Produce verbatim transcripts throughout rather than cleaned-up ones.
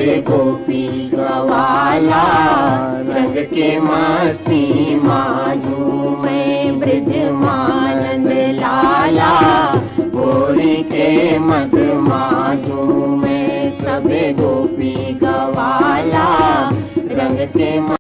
गोपी गवाला, रंग के मस्ती मा झूमे ब्रजमानंद लाला, होरी के मद मा झूमे सबे गोपी गवाला, रंग के म-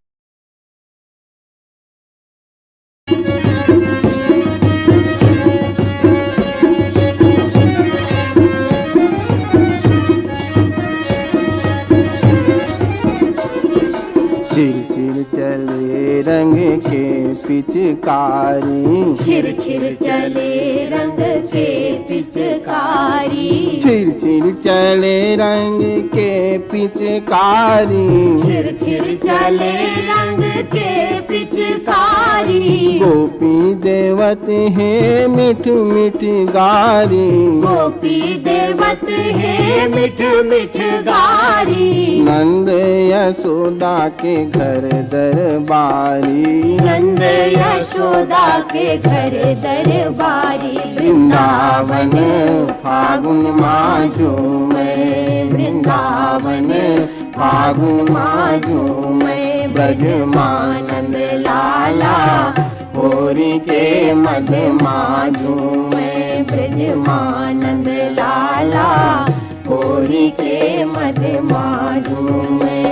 छिर छिर चले रंग के पिचकारी। छिर छिर चले रंग के पिचकारी। छिर छिर चले रंग के पिचकारी। छिर छिर चले रंग के पिचकारी। गोपी देवत हे मिठ मिठ गारी। गोपी देवत हे मिठ मिठ गारी। नंद यशोदा के घर दरबारी। नंद यशोदा के घर दरबारी। वृंदावन फागुन मा झूमे। वृंदावन फागुन मा झूमे। ब्रजमानंद लाला, होरी के मद मा झूमे। ब्रजमानंद लाला, होरी के मद मा झूमे।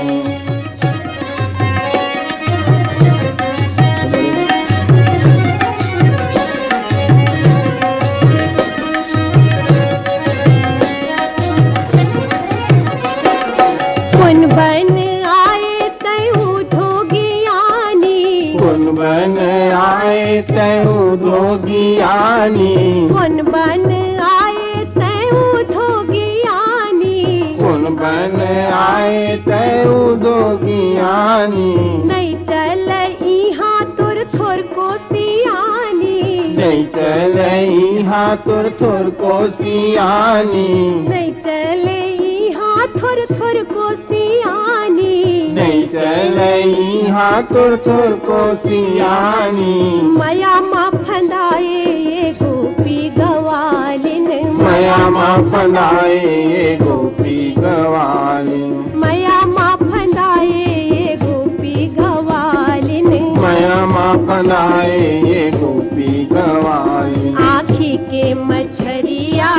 कोन बन आए तैं उधो गियानी। कोन बन आए तैं उधो गियानी। कोन बन आए तैं उधो गियानी। कोन बन आए तैं उधो गियानी। नइ चल इहाँ तोर थोरको सियानी। नइ चल इहाँ तोर थोरको सियानी। नइ चल इहाँ थोर थोरको सियानी। नइ चल इहाँ तोर थोरको सियानी। मया मा फंदाए ये गोपी गवालिन। मया मा फंदाए ये गोपी गवालिन। मया मा फंदाए ये गोपी गवालिन। मया मा फंदाए ये गोपी गवालिन। आँखी के मछरिया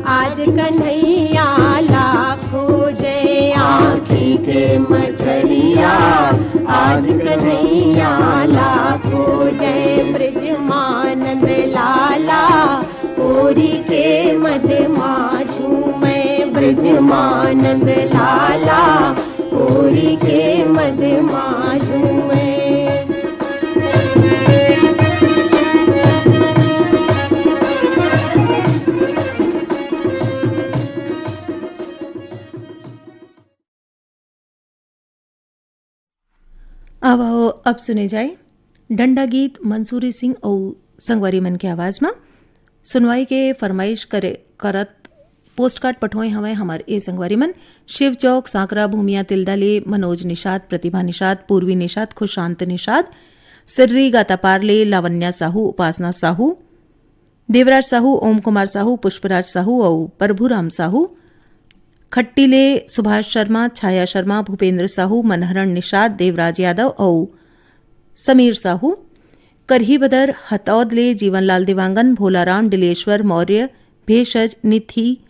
आज कन्हैया ला खोजे। आँखी के मछरिया आज कन्हैया ला खोजे। ब्रजमानंद लाला, होरी के मद मा झूमे। ब्रजमानंद लाला, होरी के मद मा झूमे। आवव, अब सुने जाए डंडा गीत मंसूरी सिंह अउ संगवारी मन के आवाज म। सुनवाई के फरमाइश करे करत पोस्टकार्ड पठोए हवय हमर ए संगवारी मन, शिव चौक, सांकरा, भूमिया तिल्दा ले मनोज निषाद, प्रतिभा निषाद, पूर्वी निषाद, खुशांत निषाद, सिर्री गातापार ले लावण्या साहू, उपासना साहू, देवराज साहू, ओम कुमार साहू, पुष्पराज साहू अउ प्रभुराम साहू। खट्टी ले सुभाष शर्मा, छाया शर्मा, भूपेंद्र साहू, मनहरण निषाद, देवराज यादव अउ समीर साहू। करही बदर हतौद ले जीवनलाल देवांगन, भोलाराम, डिलेश्वर मौर्य, भेषज, निथि,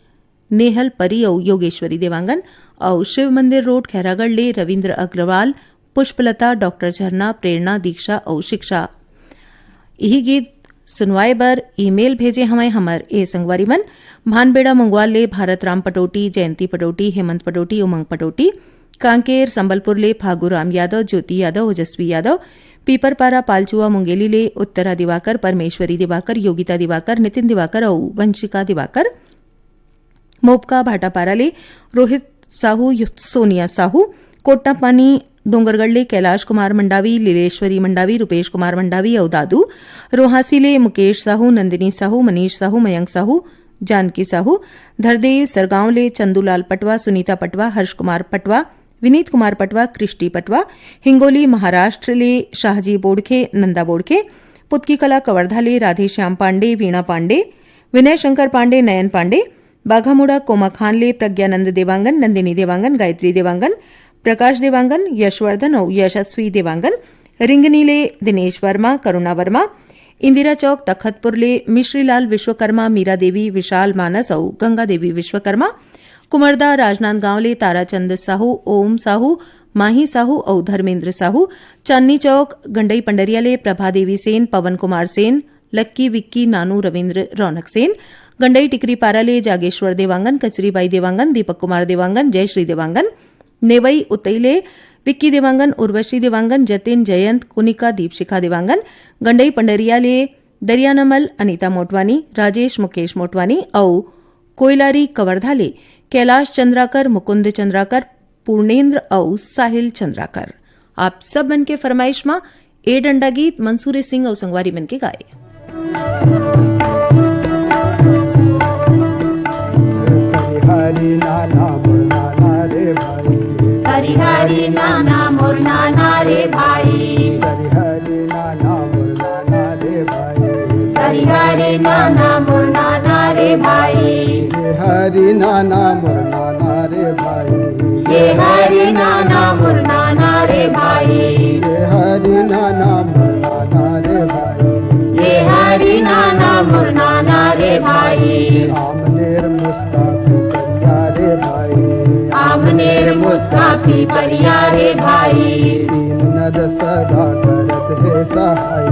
नेहल परी अउ योगेश्वरी देवांगन अउ शिव मंदिर रोड, खैरागढ़ ले रविंद्र अग्रवाल, पुष्पलता, डॉक्टर झरना, प्रेरणा, दीक्षा अउ शिक्षा। इही गीत सुनवाए बर ईमेल भेजे हवंय हमर ए संगवारी मन, भानबेड़ा मंगवाल ले भारत राम पटौटी, जयंती पटौटी, हेमंत पटौटी, उमंग पटौटी, कांकेर संबलपुर ले फागू राम यादव, ज्योति यादव, ओजस्वी यादव, पीपरपारा पालचुआ मुंगेली ले उत्तरा दिवाकर, परमेश्वरी दिवाकर, योगिता दिवाकर, नितिन दिवाकर अउ वंशिका दिवाकर। मोपका भाटापारा ले रोहित साहू, यु-, सोनिया साहू, कोट्टापानी डोंगरगढ़ ले कैलाश कुमार मंडावी, लीलेश्वरी मंडावी, रूपेश कुमार मंडावी अउ दादू, रोहासी ले मुकेश साहू, नंदिनी साहू, मनीष साहू, मयंक साहू, जानकी साहू, धरदेव सरगांव ले चंदूलाल पटवा, सुनीता पटवा, हर्ष कुमार पटवा, विनीत कुमार पटवा, कृष्टि पटवा, हिंगोली महाराष्ट्र ले शाहजी बोड़खे, नंदा बोड़खे, पुतकी कला कवर्धा ले राधेश्याम पांडे, वीणा पांडे, विनय शंकर पांडे, नयन पांडे, बाघामुड़ा कोमाखान ले प्रज्ञानंद देवांगन, नंदिनी देवांगन, गायत्री देवांगन, प्रकाश देवांगन, यशवर्धन अउ यशस्वी देवांगन, रिंगनी ले दिनेश वर्मा, करुणा वर्मा, इंदिरा चौक तखतपुर ले मिश्रीलाल विश्वकर्मा, मीरा देवी, विशाल मानस अउ गंगा देवी विश्वकर्मा, कुमरदा राजनांदगांव ले ताराचंद साहू, ओम साहू, माही साहू अउ धर्मेंद्र साहू, चांदनी चौक गंडई पंडरिया ले प्रभा देवी सेन, पवन कुमार सेन, लक्की विक्की नानू रविंद्र रौनक सेन, गंडई टिकरीपारा ले जागेश्वर देवांगन, कचरीबाई देवांगन, दीपक कुमार देवांगन, जयश्री देवांगन, नेवई उतई ले विक्की देवांगन, उर्वशी देवांगन, जतिन जयंत, कुनिका दीपशिखा देवांगन, गंडई पंडरिया ले दरियानमल अनिता मोटवानी, राजेश मुकेश मोटवानी अउ कोइलारी कवर्धा ले कैलाश चंद्राकर, मुकुंद चंद्राकर, पूर्णेंद्र अउ साहिल चंद्राकर। आप सब मन के फरमाइश म ए डंडा गीत मंसूरी सिंह अउ संगवारी मन के गाए। हरिहरि नाना मोर नाना रे भाई। हरिहरि नाना मोर नाना रे भाई। हरिहरि नाना मोर नाना रे भाई। हरिहरि नाना मोर नाना रे भाई। ये हरि नाना मोर नाना रे भाई। ये हरि नाना मोर नाना रे भाई। ये हरि नाना मोर नाना रे भाई। ये हरि नाना मोर नाना रे भाई। आमनेर मुस्का पिपरिया रे भाई। आमनेर मुस्का पिपरिया रे भाई। तीन नद सदा करत हे सहाय।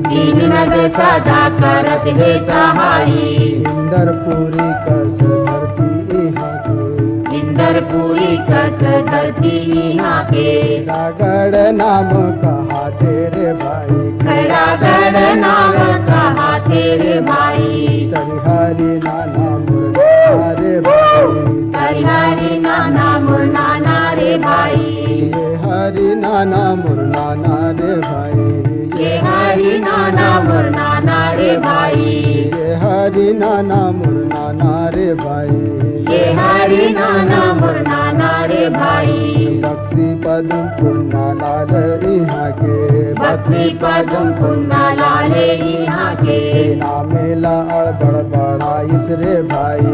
तीन नद सदा करत हे सहाय। इंदरपुरी कस धरती इहाँ के। इंदरपुरी कस धरती इहाँ के। खैरागढ़ नाम कहाथे रे भाई। खैरागढ़ नाम कहाथे रे भाई। हरिहरि नाना मोर नाना रे भाई। हरिहरि नाना मोर नाना रे भाई। ये हरि नाना मोर नाना रे भाई। ये हरि नाना मोर नाना रे भाई। ये हरि नाना मोर नाना रे भाई। ये हरि नाना मोर नाना रे भाई। बक्सी पदम पुन्ना लाल इहाँ के। बक्सी पदम पुन्ना लाल इहाँ के। नामे ला अड़बड़ बड़ाइस रे भाई।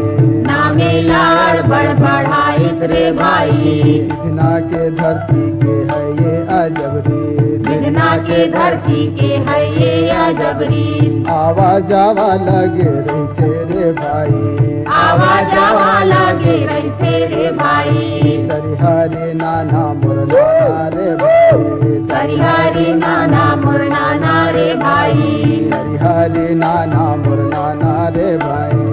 नामे ला अड़बड़ बड़ाइस रे भाई। बिधना के धरती के है ये अजब रीत। बिधना के धरती के है ये अजब रीत। आवा जावा लगे रहिथे रे भाई। आवा जावा लगे रहिथे रे भाई। हरिहरि नाना मोर नाना रे भाई। हरिहरि नाना मोर नाना रे भाई। हरिहरि नाना मोर नाना रे भाई।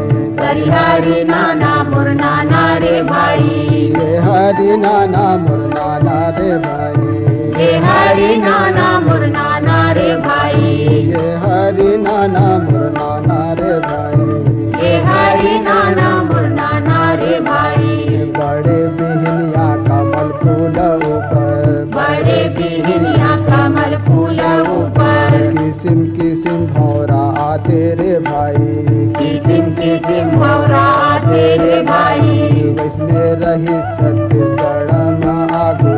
हरिहरि नाना मोर नाना रे भाई। ये हरि नाना मोर नाना रे भाई। ये हरि नाना मोर नाना रे भाई। ये हरि नाना मोर नाना रे भाई। ये हरि नाना मोर नाना रे भाई। बड़े बिहनिया कमल फूल ऊपर। बड़े बिहनिया कमल फूल ऊपर। किसिम किसिम भौंरा आथे रे भाई। किसिम किसिम भौंरा आथे रे भाई। वैसने रहिस छत्तीसगढ़ म आगू।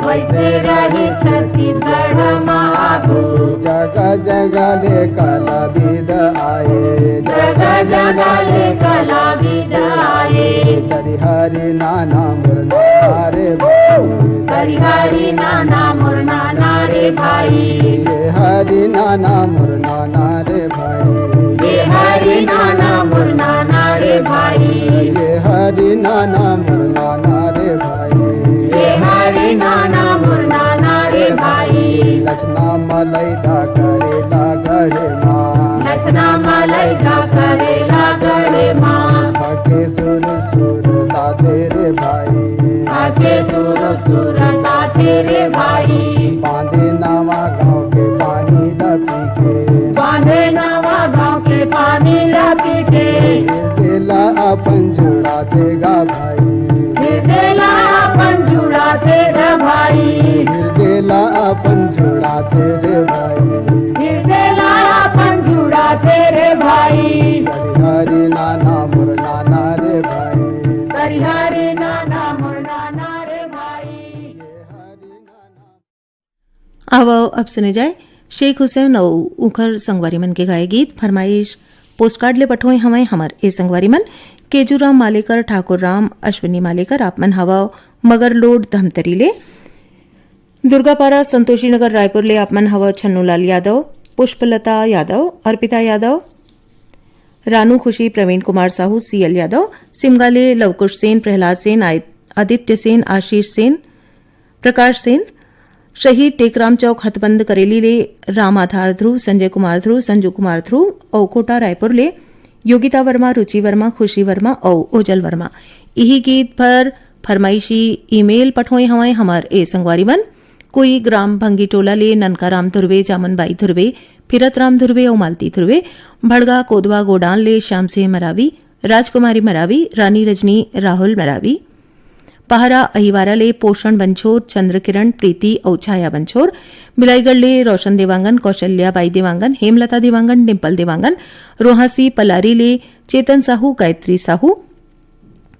वैसने रहिस छत्तीसगढ़ म आगू। जगह जगह ले कलाविद आए। जगह जगह ले कलाविद आए। हरिहरि नाना मोर नाना रे भाई। हरिहरि नाना मोर नाना रे भाई। ये हरि नाना मोर नाना रे भाई। ये हरि नाना मोर नाना रे भाई। ये हरि नाना मोर नाना रे भाई। ये हरि नाना मोर नाना रे भाई। लक्षणा मलैदा करेला गढ़े मा। लक्षणा मलैदा करेला गढ़े मा। आके सुर सुर ताथे रे भाई। आके सुर सुर ताथे रे भाई। बांधे नवा गांव के पानी ला पी के। बांधे नवा गांव के पानी ला पी के। हिरदेला अपन जुड़ाथे गा भाई। हिरदेला अपन जुड़ाथे गा भाई। हिरदेला अपन जुड़ाथे रे भाई। हिरदेला अपन जुड़ाथे रे भाई। हरिहरि नाना मोर नाना रे भाई। हरिहरि नाना मोर नाना रे भाई। आवव, अब सुने जाए शेख हुसैन अउ उखर संगवारी मन के गाए गीत। फरमाइश पोस्टकार्ड ले पठोए हवंय हमर ए संगवारी मन। केजूराम मालेकर, ठाकुर राम, अश्विनी मालेकर, आप मन हवव मगरलोड धमतरी ले। दुर्गापारा संतोषी नगर रायपुर ले आप मन हवव छन्नूलाल यादव, पुष्पलता यादव, अर्पिता यादव, रानू खुशी, प्रवीण कुमार साहू, सीएल यादव, सिमगा ले लवकुश सेन, प्रहलाद सेन, आय-, आदित्य सेन, आशीष सेन, प्रकाश सेन, शहीद टेकराम चौक हथबंद करेली ले राम आधार ध्रुव, संजय कुमार ध्रुव, संजू कुमार ध्रुव अउ कोटा रायपुर ले योगिता वर्मा, रुचि वर्मा, खुशी वर्मा अउ ओजल वर्मा। इही गीत बर फरमाइशी ईमेल पठोए हवंय हमर ए संगवारी मन। कोई ग्राम भंगीटोला ले ननका राम धुर्वे, जामनबाई धुर्वे, फिरत राम धुर्वे अउ मालती धुर्वे, भड़गा कोदवा गोडान ले श्याम सिंह मरावी, राजकुमारी मरावी, रानी रजनी, राहुल मरावी, पहरा अहिवारा ले पोषण बंछोर, चंद्रकिरण, प्रीति अउ छाया बंछोर, बिलाईगढ़ ले रोशन देवांगन, कौशल्या बाई देवांगन, हेमलता देवांगन, डिम्पल देवांगन, रोहासी पलारी ले चेतन साहू, गायत्री साहू,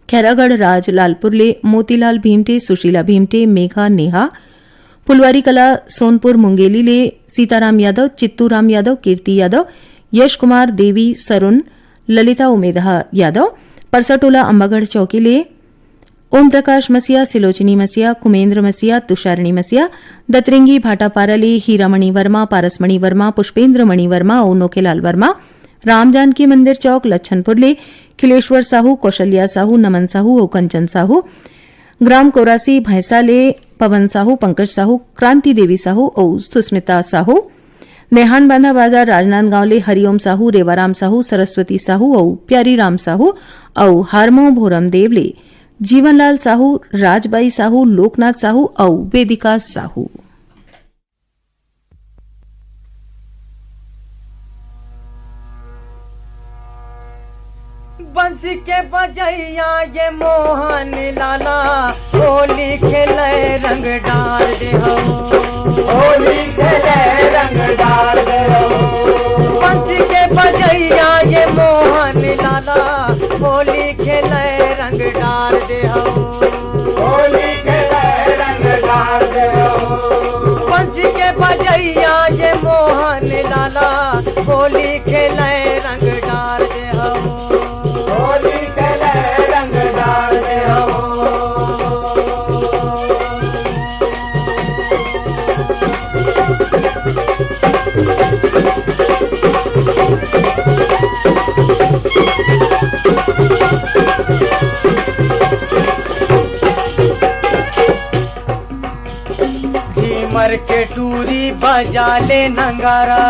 खैरागढ़ राज लालपुर ले मोतीलाल भीमटे, सुशीला भीमटे, मेघा, नेहा, फुलवारी कला सोनपुर मुंगेली ले सीताराम यादव, चित्तू राम यादव, कीर्ति यादव, यश कुमार, देवी, सरुण, ललिता उमेदहा यादव, परसाटोला अम्बागढ़ चौकी ले ओम प्रकाश मसिया, सिलोचनी मसिया, कुमेंद्र मसिया, तुषारणी मसिया, दतरेंगी भाटापारा ले हीरामणि वर्मा, पारसमणि वर्मा, पुष्पेंद्र मणि वर्मा अउ नोखेलाल वर्मा, राम जानकी मंदिर चौक लच्छनपुर ले खिलेश्वर साहू, कौशल्या साहू, नमन साहू अउ कंचन साहू, ग्राम कोरासी भैंसा ले पवन साहू, पंकज साहू, क्रांति देवी साहू अउ सुस्मिता साहू, नेहान बांधा बाजार राजनांदगांव ले हरिओम साहू, रेवाराम साहू, सरस्वती साहू अउ प्यारी राम साहू अउ हारमो भोरम देव ले जीवनलाल साहू, राजबाई साहू, लोकनाथ साहू अउ वेदिका साहू। बंसी के बजैया ये मोहन लाला, होली खेले रंग डार दे हो। होली खेले रंग डार दे हो। बंसी के बजैया ये मोहन लाला, होली खेले रंग डार दे हो। होली खेले रंग डार दे हो। बंसी के बजैया ये मोहन लाला, होली खेले रंग डार दे हो। होली खेले रंग डार दे हो। भीमर के टूरी बजा ले नंगारा,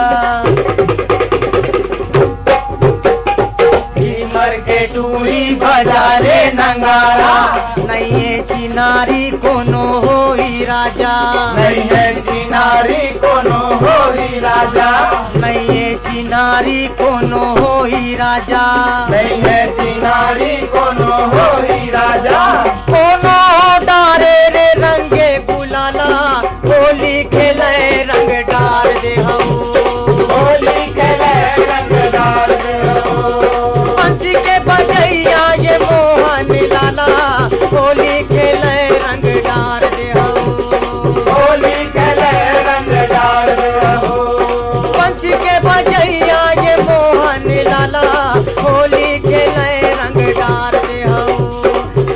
भीमर के टूरी बजा ले नंगारा। नइये चिनारी कोनो होई राजा, नइये चिनारी कोनो होई राजा, नइये चिनारी कोनो होई राजा, नइये चिनारी कोनो होई राजा। कोनो डारे रे रंगे गुलाला, होली खेले रंग डार दे हो। होली खेले रंग डार दे हो। बंसी के बजैया ये मोहन लाला, होली खेले रंग डार दे हो। होली खेले रंग डार दे हो। बंसी के बजैया ये मोहन लाला, होली खेले रंग डार दे हो।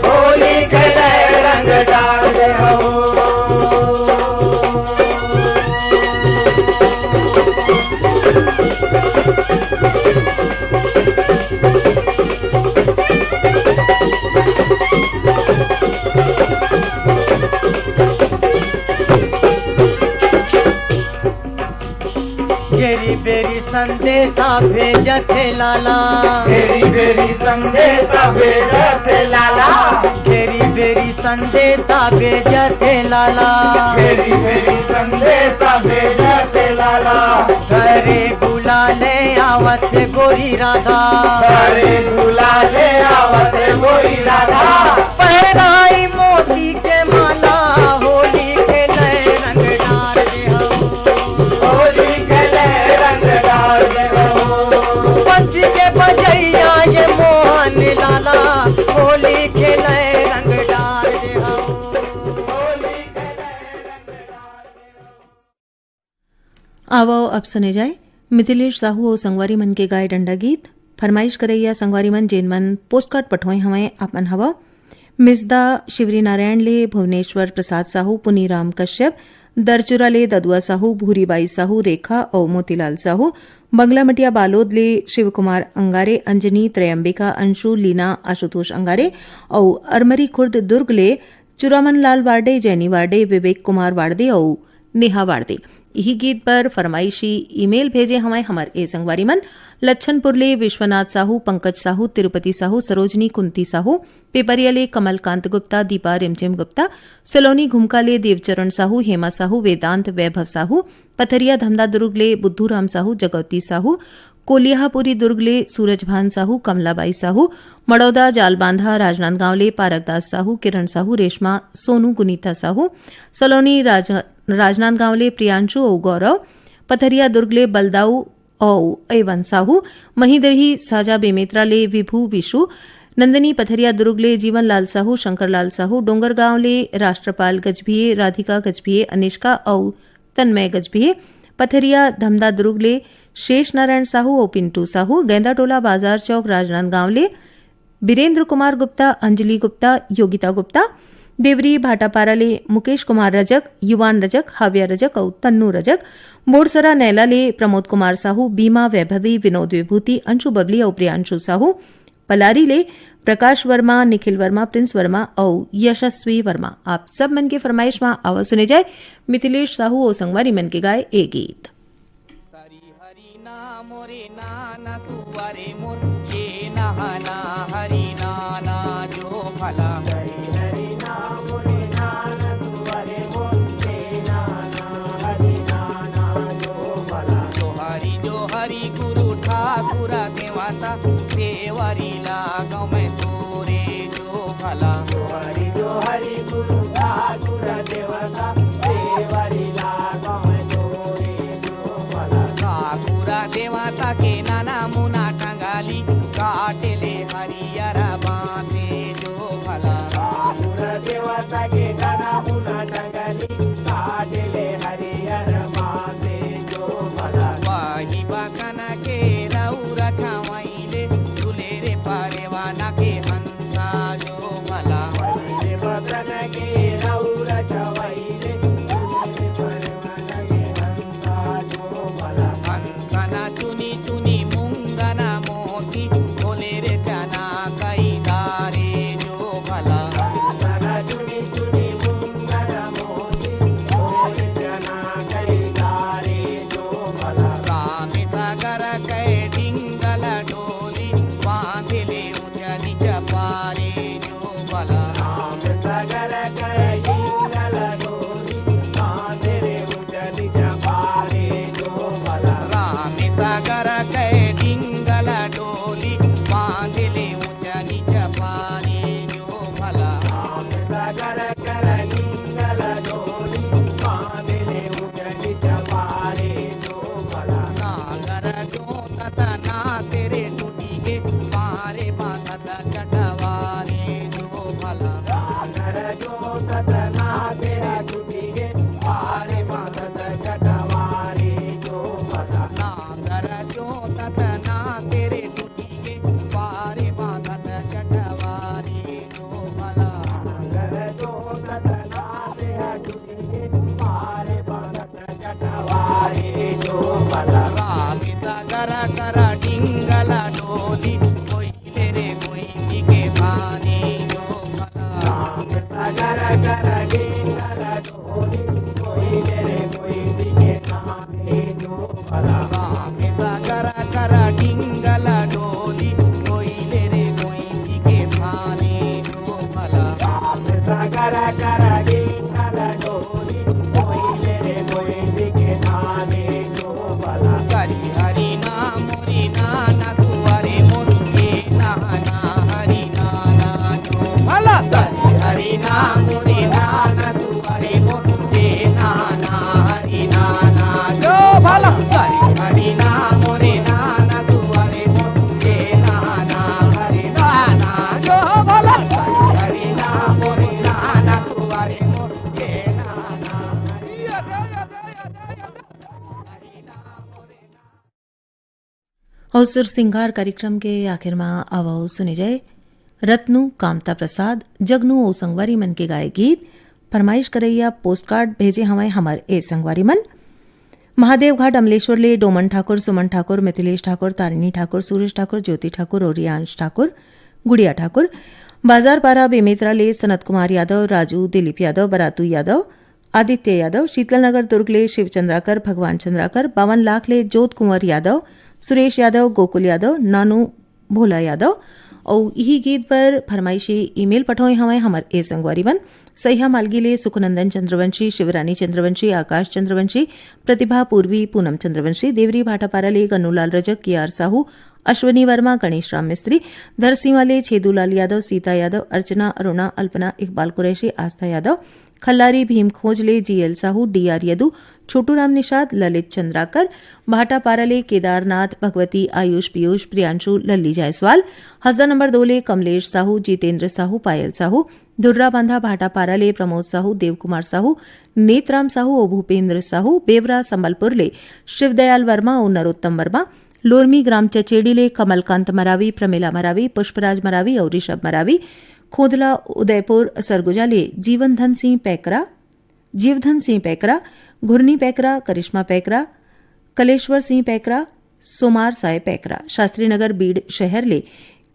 होली खेले रंग डार दे हो। घेरी बेरी संदेशा भेजथे लाला। घेरी बेरी संदेशा भेजथे लाला। घेरी बेरी संदेशा भेजथे लाला। घेरी बेरी संदेशा भेजथे लाला। घरे बुला ले आवत गोरी राधा। घरे बुला ले आवत गोरी राधा। पहनाई मोती के माला, होली खेले रंग डार दे हो। होली खेले रंग डार दे हो। बंसी के बजैया ये मोहन लाला, होली खेले रंग डार दे हो। होली खेले रंग डार दे हो। आवव, अब सुने जाए मिथिलेश साहू अउ संगवारी मन के गाय डंडा गीत फरमाइश करइया संगवारी मन, जेन मन पोस्टकार्ड पठोए हवंय, आप मन हवव मिसदा शिवरी नारायण ले भुवनेश्वर प्रसाद साहू, पुनीराम कश्यप, दरचुरा ले ददुआ साहू, भूरीबाई साहू, रेखा अउ मोतीलाल साहू, बंगलामटिया बालोद ले शिवकुमार अंगारे, अंजनी, त्रयंबिका, अंशु, लीना, आशुतोष अंगारे अउ अरमरी खुर्द दुर्ग ले चुरामन लाल वार्डे, जैनी वार्डे, विवेक कुमार वार्डे अउ नेहा वार्डे। इही गीत बर फरमाइशी ईमेल भेजे हवंय हमर ए संगवारी मन, लच्छनपुर ले विश्वनाथ साहू, पंकज साहू, तिरुपति साहू, सरोजनी कुंती साहू, पेपरिया ले कमलकांत गुप्ता, दीपा रिमझिम गुप्ता, सलोनी घुमका ले देवचरण साहू, हेमा साहू, वेदांत वैभव साहू, पथरिया धमदा दुर्ग ले बुद्धू राम साहू, जगौती साहू, कोलियाहापुरी दुर्ग ले सूरजभान साहू, कमलाबाई साहू, मड़ौदा जालबांधा राजनांदगांव ले पारकदास साहू, किरण साहू, रेशमा, सोनू, गुनीता साहू, सलोनी राज-, राजनांदगांव ले प्रियांशु अउ गौरव, पथरिया दुर्ग ले बलदाऊ अउ एवन साहू, महीदेही साजा बेमेतरा ले विभू विशु, नंदिनी पथरिया दुर्ग ले जीवनलाल साहू, शंकरलाल साहू, डोंगरगांव ले राष्ट्रपाल गजभिये, राधिका गजभिये, अनिष्का अउ तन्मय गजभिये, पथरिया धमदा दुर्ग ले शेष नारायण साहू अउ पिंटू साहू, गेंदाटोला बाजार चौक राजनांदगांव ले बीरेंद्र कुमार गुप्ता, अंजलि गुप्ता, योगिता गुप्ता, देवरी भाटापारा ले मुकेश कुमार रजक, युवान रजक, हाव्या रजक अउ तन्नू रजक, बोड़सरा नैला ले प्रमोद कुमार साहू, बीमा वैभवी, विनोद विभूति, अंशु बबली अउ प्रियांशु साहू, पलारी ले प्रकाश वर्मा, निखिल वर्मा, प्रिंस वर्मा अउ यशस्वी वर्मा। आप सब मन के फरमाइश म आवा सुने जाए मिथिलेश साहू अउ संगवारी मन के गाए ए गीत। हरि हरि नाम रे नाना सुवरे मोर, ये नहाना हरि नाना जो भला। हरि हरि नाम रे नाना सुवरे मोर, ये नहाना हरि नाना जो भला। जो हरि जो हरि गुरु ठाकुर देवता, सेवरी लागम तोरे जो भला। जो हरि जो हरि गुरु ठाकुर देवता, सेवरी लागम तोरे जो भला। ठाकुर देवता के नाना मुना टंगाली, काटेले हरियर बांसे जो भला। ठाकुर देवता के नाना मुना टंगाली, काटेले हरियर बांसे जो भला। वही बसन के रौरा छावैले, सुले रे परेवाना के हंसा जो भला। वही बसन के रौरा छावैले, सुले रे परेवाना के हंसा जो भला। हंसना चुनी चुनी मुंगना मोती, बोले रे चना कई दारे जो भला। हंसना चुनी चुनी मुंगना मोती, बोले रे चना कई दारे जो भला। राम सागर कै डिंगल डोली, बांधले ऊंचा नीचा पारे जो भला। राम सागर कै डिंगल डोली, बांधले ऊंचा नीचा पारे जो भला। राम सागर कै डिंगल डोली, बांधले ऊंचा नीचा पारे जो भला। राम सागर कै डिंगल डोली, बांधले ऊंचा नीचा पारे जो भला। नागर जो सतना तेरे टूटी के, पारे बांधत चटवारे जो भला। नागर जो सतना तेरे टूटी के, पारे बांधत चटवारे जो भला। नागर जो सतना तेरे टूटी के, पारे बांधत चटवारे जो भला। नागर जो सतना तेरे टूटी के, पारे बांधत चटवारे जो भला। राम सागर कर डिंगल डोली, कोई तेरे कोई के थाने जो भला। राम सागर कर डिंगल डोली, कोई तेरे कोई के थाने जो भला। राम सागर कर डिंगल डोली, कोई तेरे कोई के थाने जो भला। राम सागर कर डिंगल डोली, कोई तेरे कोई के थाने जो भला। हरि हरि नाम रे नाना सुवरे मोर, ये नहाना हरि नाना जो भला। हरि हरि नाम रे नाना सुवरे मोर, ये नहाना हरि नाना जो भला। हरि हरि नाम रे नाना सुवरे मोर, ये नहाना हरि नाना जो भला। हरि हरि नाम रे नाना सुवरे मोर, ये नहाना अउ सुर सिंगार कार्यक्रम के आखिर म आवव सुने जाए रत्नू कामता प्रसाद, जगनू अउ संगवारी मन के गाए गीत। फरमाइश करइया पोस्ट कार्ड भेजे हवय हमर ए संगवारी मन। महादेव घाट अमलेश्वर ले डोमन ठाकुर, सुमन ठाकुर, मिथिलेश ठाकुर, तारिणी ठाकुर, सुरेश ठाकुर, ज्योति ठाकुर अउ रियांश ठाकुर, गुड़िया ठाकुर। बाजार पारा बेमेतरा ले सनत कुमार यादव, राजू, दिलीप यादव, बरातू यादव, आदित्य यादव, शीतल नगर दुर्ग ले शिव चंद्राकर, भगवान चंद्राकर, बावन लाख ले जोत कुंवर यादव, सुरेश यादव, गोकुल यादव, नानू भोला यादव। अउ इही गीत बर फरमाइशी ईमेल पठोए हवय हमर ए संगवारी मन। सहिया मालगी ले सुखनंदन चंद्रवंशी, शिवरानी चंद्रवंशी, आकाश चंद्रवंशी, प्रतिभा पूर्वी, पूनम चंद्रवंशी, देवरी भाटापारा ले गन्नूलाल रजक, के आर साहू, अश्विनी वर्मा, गणेश राम मिस्त्री, धरसीवा ले छेदूलाल यादव, सीता यादव, अर्चना, अरुणा, अल्पना, इकबाल कुरैशी, आस्था यादव, खल्लारी भीम खोज ले G L Sahu, D R Yadu, Chhotu Ram Nishad, Lalit Chandrakar, Bhatapara ले केदारनाथ, भगवती, आयुष, पीयूष, प्रियांशु, लल्ली जायसवाल, हसदा नंबर दो ले कमलेश साहू, जितेंद्र साहू, पायल साहू, धुर्रा बांधा भाटापारा ले प्रमोद साहू, देव कुमार साहू, नेतराम साहू अउ भूपेंद्र साहू, बेवरा संबलपुर ले शिवदयाल वर्मा अउ नरोत्तम वर्मा, लोरमी ग्राम चचेड़ी ले कमलकांत मरावी, प्रमिला मरावी, पुष्पराज मरावी अउ ऋषभ मरावी, खोदला उदयपुर सरगुजा ले जीवन धन सिंह पैकरा, जीवधन सिंह पैकरा, घुरनी पैकरा, करिश्मा पैकरा, कलेश्वर सिंह पैकरा, सोमार साय पैकरा, शास्त्री नगर बीड़ शहर ले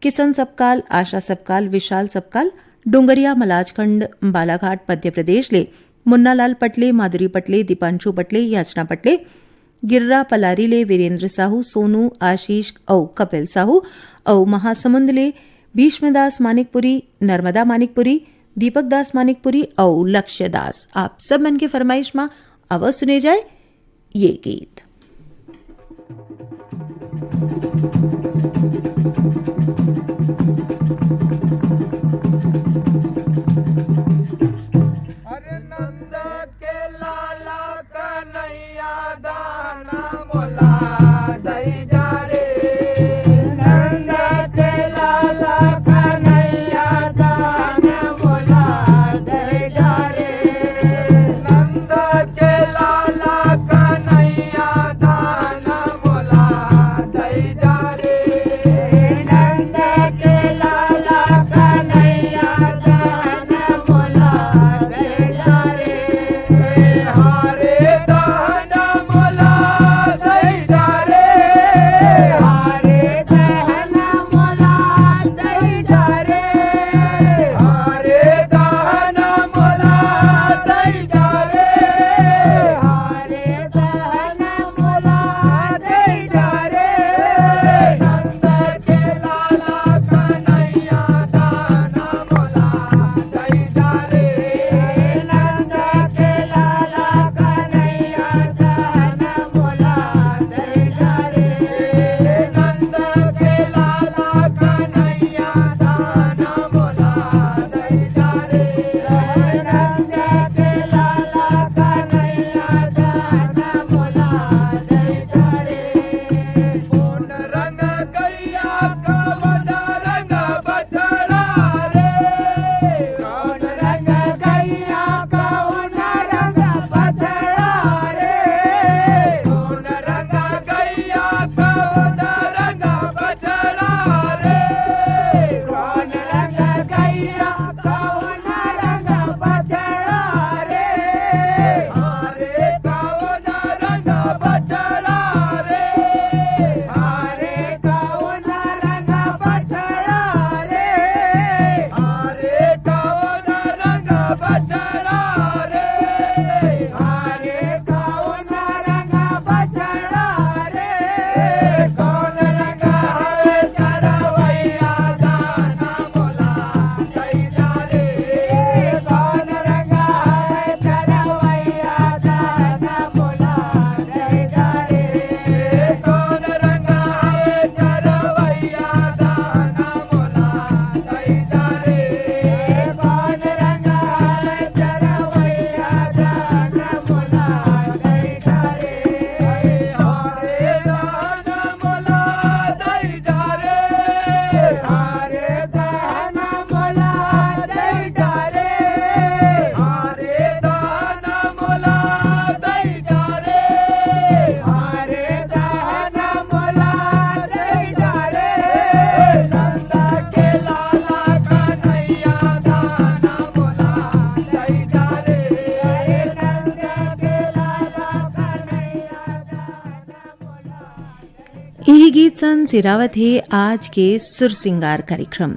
किसन सबकाल, आशा सबकाल, विशाल सबकाल, डोंगरिया मलाजखंड बालाघाट मध्य प्रदेश ले मुन्नालाल पटले, माधुरी पटले, दीपांशु पटले, याचना पटले, गिर्रा पलारी ले वीरेंद्र साहू, सोनू, आशीष अउ कपिल साहू, अउ महासमुंद ले भीष्मदास मानिकपुरी, नर्मदा मानिकपुरी, दीपक दास मानिकपुरी अउ लक्ष्य दास। आप सब मन के फरमाइश म अवश्य सुने जाए ये गीत। अरे नंद के लाला कन्हैया दाना मोला दई जा रे। नंद के लाला कन्हैया दाना मोला दई जा रे। नंद के लाला कन्हैया दाना मोला दई जा रे। यही गीत सन सिरावत हे आज के सुर सिंगार कार्यक्रम।